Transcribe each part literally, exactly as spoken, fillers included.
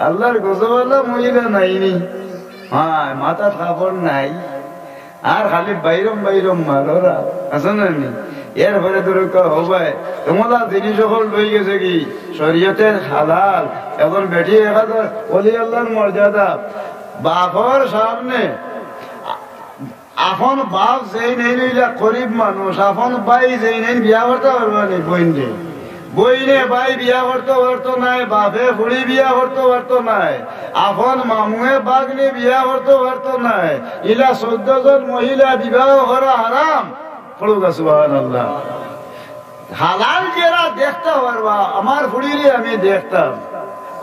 আল্লার গজবআলা মহিলা নাইনি? হ্যাঁ, মাথাত কাপড় নাই, আর খালি বাইরম বাইরম মাররা, আছে না নি? এরপরে ধরুক্কা, ও ভাই, তোমরা জিনিস অকল লই গেছে কি শরীয়তে হালাল? এখন বেটি এক হাজার অলি আল্লার মর্যাদা, বাপর সামনে আপন বাপ যেইন এইন অইলা গরিব মানুষ, আপন ভাই যেইন এইন বিয়া করতা পারবা নি বইনরে? বইনে ভাই বিয়া করতা পারতো নায়, বাপে ফুড়ি বিয়া করতা পারতো নায়, আপন মামুয়ে ভাগ্নি বিয়া করতা পারতো নায়। ইলা চৌদ্দ জন মহিলা বিবাহ করা হারাম। পড়ুক্কা সুবহানাল্লাহ। হালাল যেরা দেখতা পারবা, আমার ফুড়িরে আমি দেখতাম,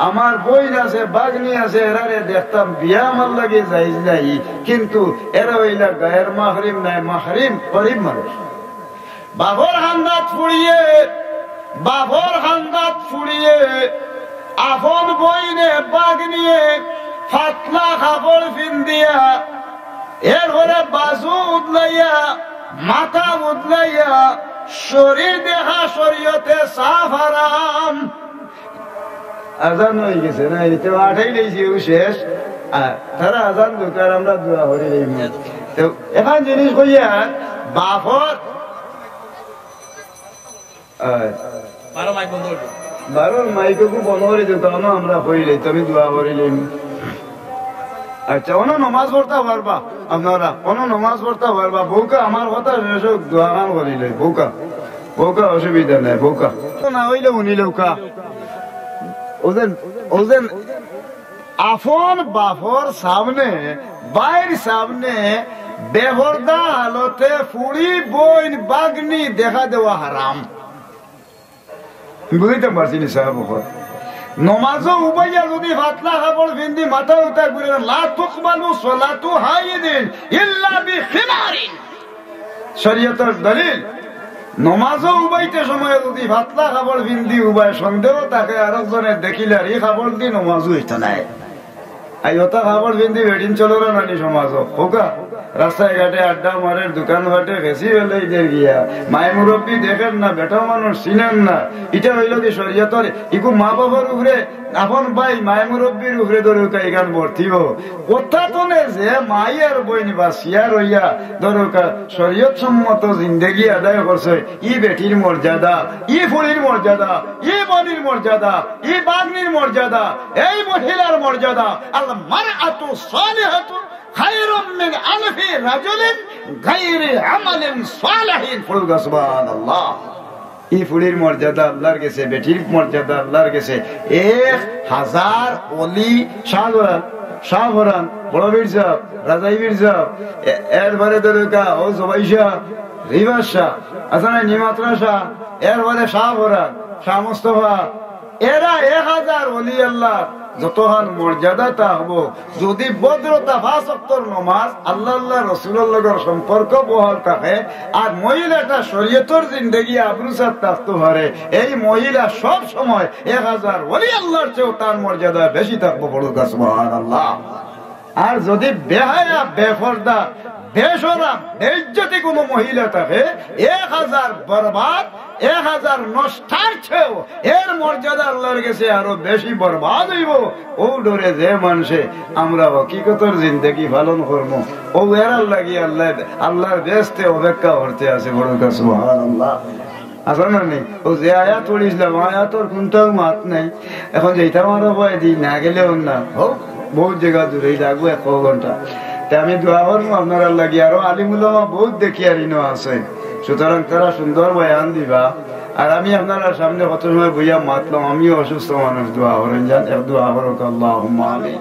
আমার বইন আছে, ভাগ্নি আছে, এরারে দেখতাম, বিয়া আমার লাগি জায়েজ নাই, কিন্তু এরা অইলা গায়ের মাহরিম নায়, মাহরিম গরিব মানুষ। বাপর কান্দাত ফুড়িয়ে, বাপর কান্দাত ফুড়িয়ে, আপন বইনে ভাগ্নিয়ে পাতলা কাপড় ফিন্দিয়া, এরপরে বাজু উদলাইয়া, মাথা উদলাইয়া, শরীর দেখা শরীয়তে সাফ হারাম। আজান অই গেছে না, এই তো আটাই লইছি, ও শেষ। আর তারা আজান দরকার, আমরা দোয়া করি লইমু। তো এখন জিনিস কইয়া, বাপর, আহ, বারো মাইক বন্ধ করি দিও। বারো মাইক একটু বন্ধ করি দিও, কারণ আমরা কইলে তো আমি দোয়া করি লইমু। আচ্ছা, অনো নমাজ পড়তা পারবা আপনারা, অনো নমাজ পড়তা পারবা। বউক্কা আমার কথা শেষ হোক, দোয়া খান করি লই। বউক্কা, বউক্কা অসুবিধা নাই, বউক্কা। তো না অইলে উনি লউক্কা। ওদের, ওদের আপন বাপর সামনে, ভাইর সামনে বেপর্দা হালতে ফুড়ি, বইন, ভাগ্নি দেখা দেওয়া হারাম। বুঝাইতাম পারছি নি সাহেব? নমাজো উবাইয়া যদি পাতলা কাপড় ফিন্দি মাথা উতা ঘুরে, লা তুকবালু সালাতু হাইদিন ইল্লা বিখিমারিন। শরীয়তর দলিল, নমাজো উবাইতে সময় যদি পাতলা কাপড় ফিন্দি উবায়, সন্দেহ থাকে আরকজনে দেখিলে আর ই কাপড় দি নমাজো অইতো নায়। আর অতা কাপড় ফিন্দি বেটিন চলরা নানি সমাজো? কউক্কা, রাস্তায় ঘাটে আড্ডা মারের, দোকান ঘাটে বেশি বেলাই দের গিয়া। মায় মুরব্বি দেখের না, বেটা মানুষ চিনের না। ইটা অইলো কি শরীয়তর? ইগু মা বাপর উপরে, আপন ভাই মায় মুরব্বির উপরে ধরুক্কা ইখান বর্তিবো। কথা তো নে যে মাই আর বইন বাঁচিয়া রইয়া ধরুক্কা শরীয়ত সম্মত জিন্দেগি আদায় করছে, ই বেটির মর্যাদা, ই ফুড়ির মর্যাদা, ই বইনর মর্যাদা, ই ভাগ্নির মর্যাদা, এই মহিলার মর্যাদা। আল মারআতু সালিহাতু খায়রুম মিন আলফি রাজুলিন গায়রি আমালিন সালিহিন। পড়ুক্কা সুবহানাল্লাহ। ই ফুড়ির মর্যাদা আল্লার গেছে, বেটির মর্যাদা আল্লার গেছে। এক হাজার অলি, শাহজালাল, শাহপরান, বড় পীর সাহেব, রাজাই পীর সাহেব, এ-, এরপরে ধরুক্কা, ও জবাই শাহ, রিভার শাহ, আছে না, নিমাত্রা শাহ, এরপরে শাহপরান, শাহ মোস্তফা, এরা এক হাজার অলি আল্লার যতখান মর্যাদা থাকবো, যদি ভদ্রতা, পাঁচ ওয়াক্তর নমাজ, আল্লা, আল্লা রসুলর লগর সম্পর্ক বহাল থাকে, আর মহিলাটা শরীয়তর জিন্দেগি আবরু সাথ থাকতো পারে, এই মহিলা সব সময় এক হাজার অলি আল্লার চেয়েও তার মর্যাদা বেশি থাকবো। পড়ুক্কা সুবহানাল্লাহ। আর যদি বেহায়া, বেপর্দা, বেশরম, বেইজ্জতি কোনো মহিলা থাকে, এক হাজার বরবাদ, এক হাজার নষ্টার চেয়েও এর মর্যাদা আল্লার গেছে আরো বেশি বরবাদ অইবো। ও ডরে যে মানষে আমরা হকিকতর জিন্দেগি পালন করমু, ও এরার লাগি আল্লায়, আল্লার বেহেস্তে অপেক্ষা করতে আছে। পড়ুক্কা সুবহানাল্লাহ। আছে না নি? ও যে আয়াত পড়ছিলাম, আয়াতর কুনটাও মাত নাই। এখন যাইতাম আরো কয়দি, না গেলেও না। হউক, বউত জাগা দূরে, লাগবো এক ঘন্টা। তে আমি দোয়া করমু আপনারার লাগি, আরো আলিম উলামা বউত দেখিয়ার ইনো আছে, সুতরাং তারা সুন্দর বয়ান দিবা। আর আমি আপনারার সামনে কত সময় বইয়া মাতলাম, আমিও অসুস্থ মানুষ, দোয়া করইন যান, এক দোয়া করউক্কা, আল্লাহুম্মা আমিন।